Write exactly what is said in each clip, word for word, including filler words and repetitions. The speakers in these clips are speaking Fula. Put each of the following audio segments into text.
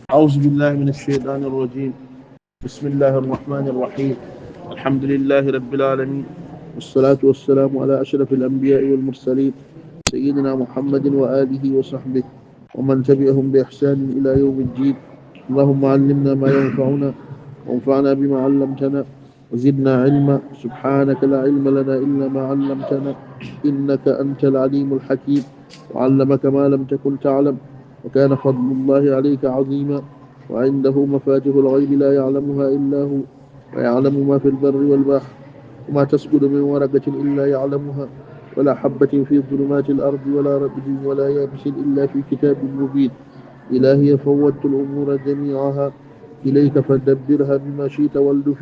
أعوذ بالله من الشيطان الرجيم. بسم الله الرحمن الرحيم. الحمد لله رب العالمين، والصلاة والسلام على أشرف الأنبياء والمرسلين، سيدنا محمد وآله وصحبه ومن تبعهم بإحسان إلى يوم الدين. اللهم علمنا ما ينفعنا، وانفعنا بما علمتنا، وزدنا علما. سبحانك لا علم لنا إلا ما علمتنا، إنك أنت العليم الحكيم. وعلمك ما لم تكن تعلم، وكان فضل الله عليك عظيما. وعنده مفاتح الغيب لا يعلمها إلا هو، ويعلم ما في البر والبحر، وما تسقط من ورقة إلا يعلمها، ولا حبة في ظلمات الأرض ولا رطب ولا يابس إلا في كتاب مبين. إلهي فوضت الأمور جميعها إليك فدبرها بما شئت والطف.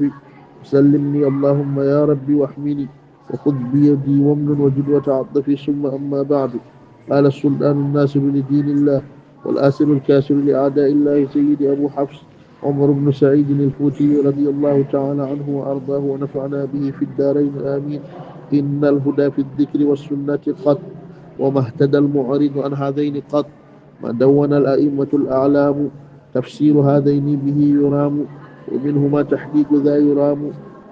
سلمني اللهم يا رب واحمني، وخذ بيدي وامنن وزد وتعاطف. ثم أما بعد، قال السلطان الناصر لدين الله والآسر الكاسر لأعداء الله سيدي أبو حفص عمر بن سعيد الفوتي رضي الله تعالى عنه وأرضاه ونفعنا به في الدارين آمين. إن الهدى في الذكر والسنة قط، وما اهتدى المعرض عن هذين قط، ما دون الأئمة الأعلام تفسير هذين به يرام، ومنهما تحقيق ذا يرام،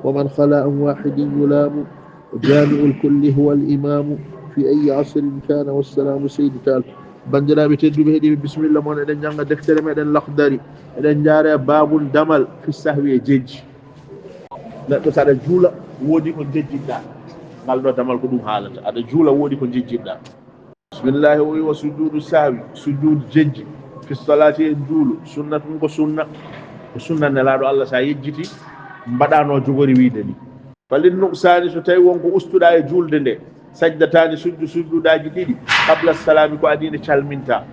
ومن خلا عن واحد يلام، وجامع الكل هو الإمام في أي عصر كان والسلام سيد تعالى. Banndiraaɓe tedduɓe heɗiiɓe, bisimilla mon, eɗen njannga deftere meɗen Lakhdari, eɗen njaare baabun damal fi sahwi e jejji. Neɗɗo so aɗa juula, woodi ko njejjitɗaa. Ngal ɗo damal ko ɗum haalata. Aɗa juula, woodi ko njejjitɗaa. Bismillahi, o wi wa sujuudu sahwi, sujuudu jejji, fi salaati e juulu, sunnatun ko sunna, ko sunna Nelaaɗo Allah, so a yejjiti, mbaɗano jogori wiide ni. Falin nuqsaani, so tawi won ko ustuɗa e juulde nde, sajdataani, sujju, sujjuudaaji ɗiɗi, qabla salaami, ko adii nde calminta,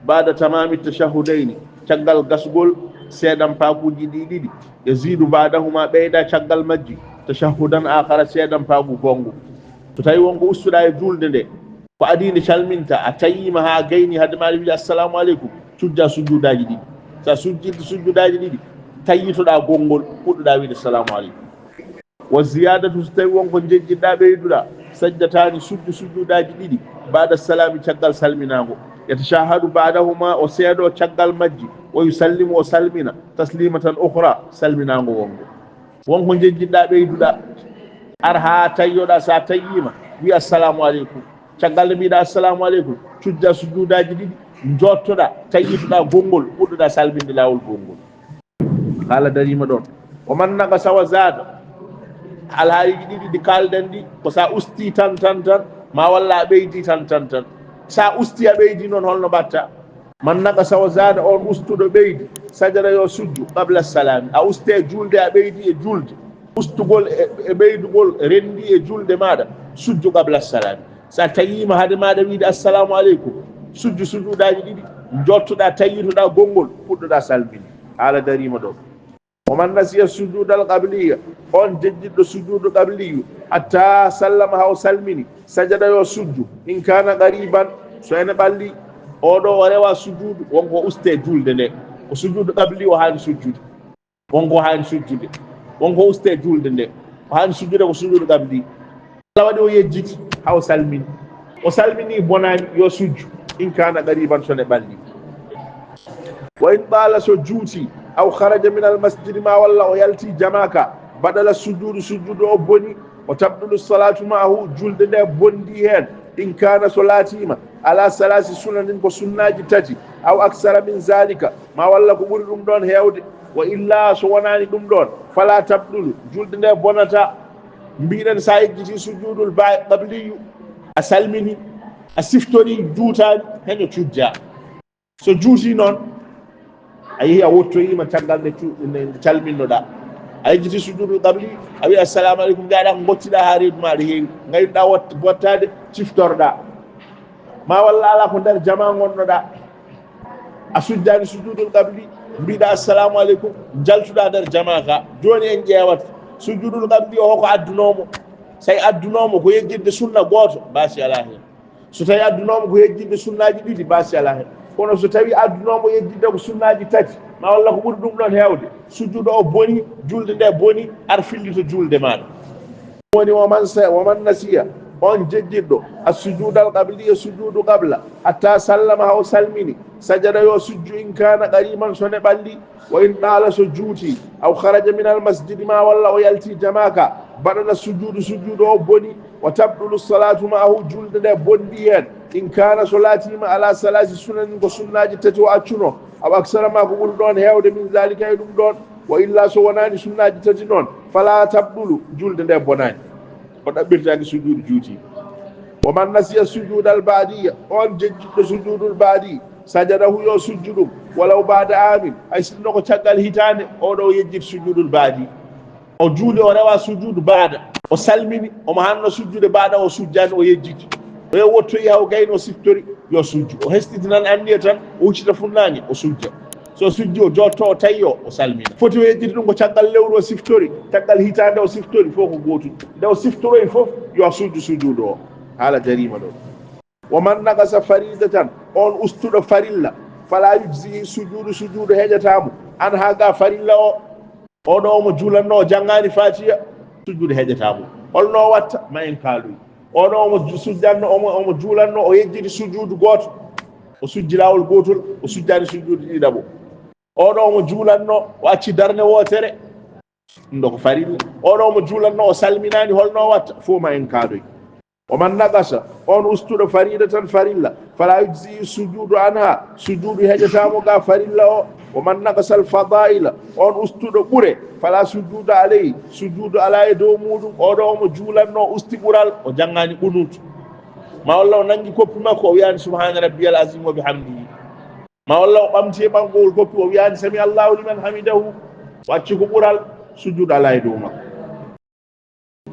baada tamaami tashahhudayni, caggal gasgol seedampaakuuji ɗi ɗiɗi, yaziidu baadahuma, ɓeyda caggal majji, tashahhudan aakhara, seedampaagu gonngo. So tawi won ko ustuɗa e juulde nde, ko adii nde calminta, a tayiima haa gayni, hade ma aɗa wiide assalamu aleykum, cujja sujjuudaaji ɗiɗi. So a sujjidde sujjuudaaji ɗiɗi, tayyitoɗa gonngol, puɗɗoɗa wiide assalamu aleykum. Wa ziyaadatu, so tawi won ko njejjitɗa ɓeyduɗa, sajdataani, sujju sujjuudaaji ɗiɗi, baada salaami, caggal salminaango. Yatashahhadu baadahuma, o seedo caggal majji, wa yusallimu, o salmina, taslimatan ukhra, salminaango wonngo. Won ko njejjitɗa ɓeyduɗa, ar haa tayyoɗa, so a tayyiima, wi assalamu aleykum. Caggal nde mbiɗa assalamu aleykum, cujja sujjuudaaji ɗiɗi, njottoɗa, tayyitoɗa gonngol, puɗɗoɗa salminde laawol gonngol. Haala dariima ɗoon. Wa man naqasa wa zaada. Alhaaliiji ɗiɗi ɗi kaalɗen ɗi, ko so a usti tan, tan, tan, ma walla a ɓeydi tan, tan, tan. So a usti, a ɓeydi noon, holno mbaɗta? Man naqasa wa zaada, on ustuɗo ɓeydi, sajada yo sujju qabla salaami. A usti e juulde, a ɓeydi e juulde. Ustugol e, e ɓeydugol renndi e juulde maaɗa, sujju qabla salaami. So a tayiima hade maaɗa wiide assalamu aleykum, sujju sujuudaaji ɗiɗi, njottoɗa, tayyitoɗa gonngol, puɗɗoɗa salminde. Haala dariima ɗo. Wa man nasiya sujuudal qabliya, on jejjitɗo sujuudu qabliyu, hatta sallama, haa o salmini, sajada yo sujju, in kaana qariiban, so ene ɓalli, oɗo o rewa sujuudu, won ko uste juulde nde. Ko sujuudu qabli o haani sujjude. Won ko haani sujjude. Won ko uste juulde nde. O haani sujjude ko sujuudu qabli. Allah waɗi o yejjiti, haa o salmini. O salmini bonaani, yo sujju. In kaana qariiban, so ne ɓalli. Wa in taala, so juuti, aw kharaja min al masjidi, ma walla o yalti jamaaka, badala sujuudu, sujuudu o boni, o tabdulu salaatu maahu, juulde nde bondi heen, in kaana, so laatiima, ala salaasi sunanin, ko sunnaaji tati, aw aksara min zaalika, ma walla ko ɓuri ɗum ɗoon heewde, wa illaa, so wonaani ɗum ɗoon, fala tabdulu, juulde nde bonata. Mbiɗen, so a yejjiti sujuudul ba-, qabliyu, a salmini, a siftori juutaani, heño cujja. So juuti noon, a yehi a wottoyiima caggal nde cu-, nde calminnoɗaa. A yejjiti sujuudul qabli, a wiyi, "Assalamu aleykum," njaaɗaa ko ngocciɗaa haa reedu maaɗa heewi. Ngaynuɗaa wot-, bottaade, ciftorɗaa. Ma walla alaa ko nder jamaa ngonnoɗaa. A sujjaani sujuudul qabli, mbiɗaa, "Assalamu aleykum," njaltuɗaa nder jamaa ka. Jooni en ƴeewat, sujuudul qabli o, hoko addunoo mo? So tawi addunoo mo ko yejjitde sunna gooto, baasi alaa heen. So tawi addunoo mo ko yejjitde sunnaaji ɗiɗi, baasi alaa heen. Kono so tawi addunoo mo yejjitde ko sunnaaji tati, ma walla ko ɓuri ɗum ɗoon heewde, sujuudu o boni, juulde nde boni, ar fillito juulde maaɗa. Woni, wa man sa-, wa man nasiya, On jejjitɗo assujuuda alqabliya, sujuudu qabla, hatta sallama, haa o salmini, sajada, yo sujju, in kaana qariiban, so neɓalli, wa in ɗaala, so juuti, aw kharaja min almasjidi, ma walla o yalti jamaa ka, baɗala sujuudu, sujuudu o boni, wa tabɗulu salaatu ma'ahu, julde nde bonɗi heen, in kaana, so laatiima, ala salaasi sunanin, ko sunnaaji tati o accuno, aw aksara, ma ko ɓuri ɗoon heewde, min zaalika, e ɗum ɗoon, wa illaa, so wonaani sunnaaji tati noon, falaa tabɗulu, julde nde bonaani. O ɗaɓɓirtaaki sujuudu juuti. Wa man nasiya sujuuda al baadiya, on jejjitɗo sujuudul baadi, sajadahu, yo sujju ɗum, walaw baada aamin, hay sinno ko caggal hitaande, oɗo o yejjiti sujuudul baadi. O juuli, o rewa sujuudu baada, o salmini, omo hanno sujjude baada, o sujjaani, o yejjiti. O yehi wottoyi haa o gayni, o siftori, yo sujju. O hesɗitinan anniya tan, o huccita funnaange, o sujja. So sujji, o jotto, o tayyo, o salmina. Foti o yejjiti ɗum ko caggal lewru o siftori, caggal hitaande o siftori, fof ko gootum. Nde o siftoroyi fof, yo sujju sujuudu o. Haala dariima ɗo. Wa man naqasa faridatan, on ustuɗo farilla, fala yujzi sujuudu, sujuudu heƴataa mo, an haa ga farilla o. Oɗo omo juulanno, o janngaani Faatiya, sujuudu heƴataa mo. Holno o watta? Ma en kaaloy. Oɗo omo ju-, sujjanno, omo, omo juulanno, o yejjiti sujuudu gooto. O sujji laawol gootol, o sujjaani sujuudu ɗiɗaɓo. Oɗo omo juulanno, o acci darnde wootere. Ɗum ɗo ko farilla. Oɗo omo juulanno, o salminaani, holno o watta? Fof ma en kaadoy. O man naqasa, on ustuɗo faridatan farilla, fala yujzi sujuudu anha, sujuudu heƴataa mo ga farilla o. O man naqasa al fadaila, on ustuɗo ɓure, fala sujuuda alayhi, sujuudu alaa e dow muuɗum. Oɗo omo juulanno, usti ɓural, o janngaani qunuutu. Ma walla o nanngi koppi makko, o wiyaani subhaana rabbiyal azim wa bihamdihi. Ma walla o ɓamti e ɓanngowol koppi, o wiyaani sami Allahu liman hamidahu, o acci ko ɓural, sujuudu alaa e dow makko.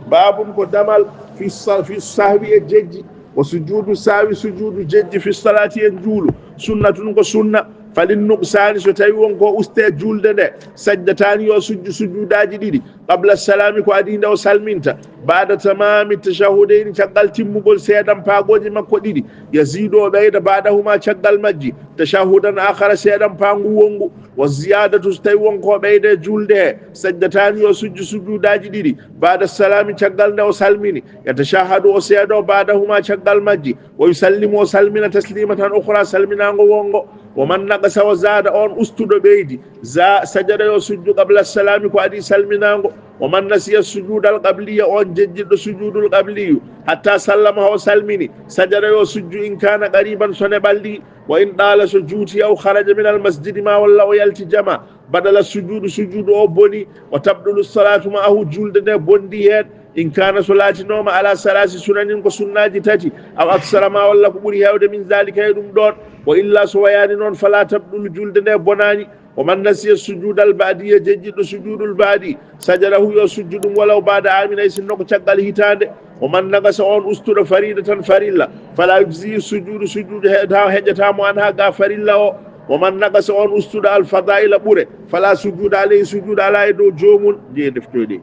Baabun, ko damal, fi sa-, fi sahwi, e jejji, wa sujuudu sahwi, sujuudu jejji, fi salaati, e juulu, sunnatun, ko sunna, falin nuqsaani, so tawi won ko uste juulde nde, sajdataani, yo sujju sujuudaaji ɗiɗi, qabla salaami, ko adii nde o salminta, baada tamaami tashahhudayni, caggal timmugol seedampagooje makko ɗiɗi, yaziidu, o ɓeyda, baadahuma, caggal majji, tashahhudan aakhara, seedampangu wonngu, wa ziyaadatu, so tawi won ko ɓeyde juulde he, sajdataani, yo sujju sujuudaaji ɗiɗi, baada salaami, caggal nde o salmini, yatashahhadu, o seedo, baadahuma, caggal majji, wa yusallimu, o salmina, tasliimatan ukhra, salminaango wonngo. Wa man naqasa, wa zaada, on ustuɗo ɓeydi, za-, sajada, yo sujju, qabla salaami, ko adii salminaango. Wa man nasiya sujuuda al qabliya, on jejjitɗo sujuudul qabliyu, hatta sallama, haa o salmini, sajada, yo sujju, in kaana qariiban, so neɓalli, wa in ɗaala, so juuti, aw kharaja min al masjidi, ma walla o yalti jama, baɗala sujuudu, sujuudu o boni, wa tabɗulu salaatu ma'ahu, juulde nde bonɗi heen, in kaana, so laatinooma, ala salaasi sunanin, ko sunnaaji tati, aw aksara, ma walla ko ɓuri heewde, min zaalika, e ɗum ɗoon, wa illaa, so wayaani noon, falaa tabɗulu, juulde nde bonaani. Wa man nasiya sujuuda al baadiya, jejjitɗo sujuudul baadi, sajadahu, yo sujju ɗum, walaw baada aamin, hay sinno ko caggal hitaande. Wa man naqasa, on ustuɗo faridatan farilla, fala yujzi sujuudu, sujuudu heƴata, heƴata mo, anha, ga farilla o. Wa man naqasa, on ustuɗo al fadaila ɓure, fala sujuuda alayhi, sujuudu alaa e dow joomum. Jeye deftoyde.